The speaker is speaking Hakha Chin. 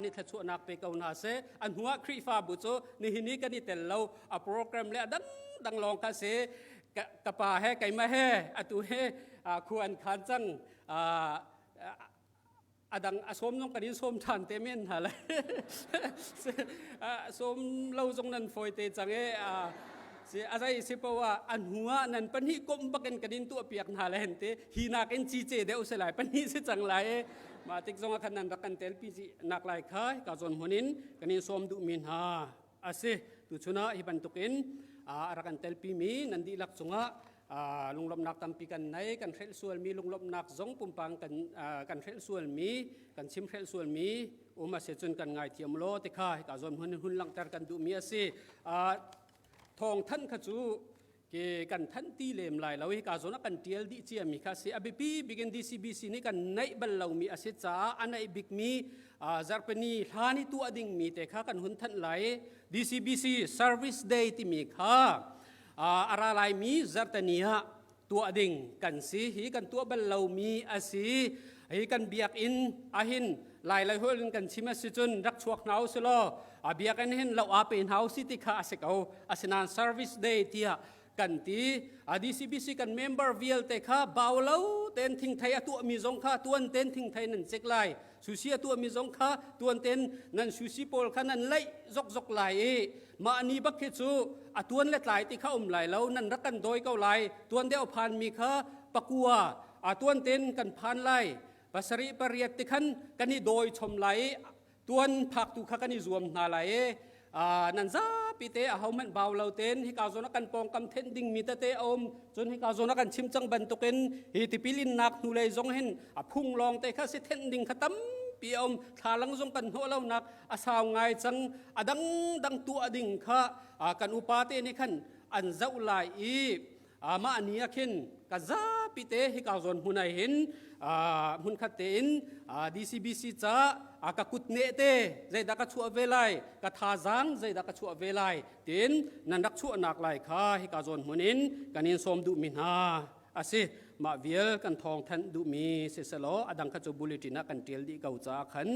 Bawipa nih thluachuahnak pe ko hna seh. A hnuah Khrihfabu cu nihin i kan i tel lo a program le a dangdang lawng kha si. Ka pa he keimah he atu he khua an khan cang. A dang a sawm zong kan in sawm ṭhan te men hna lai. Sawm lo zong nan fawi te cang e. Si a zai si po ah a hnu ah nan pahnih komh bakin kan in tuah piak hna le hen te hi nakin ci ce deuh si lai pahnih si cang lai e. Mah tik zong ah khan nan rak kan tel pi nak lai kha ka zawn hmun in kan in sawm duh mi hna a si. Tuchun ah hi bantukin a rak kan telpi mi nan dihlak cungah lunglawmhnak tampi kan nei. Kan hrelh sualmi lunglawmhnak zong pumpang kan kan hrelh sualmi, kan chim hrelh sualmi um a si cun kan ngaithiam law ti kha hika zawn hun hun langhter kan duhmi a si. Thawng thanh kha cu ke kan thanh ti lem lai lo. Hika zawn ah kan tial dih ciami kha si. A biapi bikin DCBC nih kan neih bal lomi a si caah a neih bikmi zarhpini hlan i tuah dingmi te kha kan hun thanh lai. DCBC Service Day timi kha a ra laimi zarhteni ah tuah ding kan si. Hi kan tuah bal lomi a si. Hi kan biakinn ahin lai lai hol in kan chim a si cun rak chuak hna u law a biakinn hin lo a pe hna u si ti kha a si ko. Asinain Service Day tiah kan ti. A DCBC kan member vialte kha bau lo ten thingthei a tuah mi zong kha tuan ten thingthei nan cek lai, sushi a tuah mi zong kha tuan ten nan sushi pawl kha nan laih zok zok lai i mah ni bak khi cu a tuan le tlai ti kha um lai lo, nan rak kan dawi ko lai. Tuan deuh phan mi kha 9 a tuan ten kan phan lai, 7 8 ti khan kan i dawi chom lai i tuan phak tu kha kan i zuam hna lai i nan zapi te a hohmanh bau lo ten hika zawn ah kan pawngkam thenh ding mi tete a um. Cun hika zawn ah kan chim cang bantukin hi tipil innak hnulei zong hin a phung lawng te kha si, thenh ding kha tampi a um. Thlalang zong kan hnawh lo nak a sau ngai cang. A dang dang tuah ding kha kan upa te nih khan an zoh lai i mah ni ah khin ka zapi te hika zawn hmun ah hin hmunkhat tein DCBC ca ka kut ne te zeidah ka chuah ve lai, ka thazaang zeidah ka chuah ve lai tin nan rak chuahnak lai kha hika zawn hmun in kan in sawm duhmi hna a si. Mah vial kan thawng thanh duhmi siselaw a dang kha cu bulletin ah kan tial dih ko caah khan.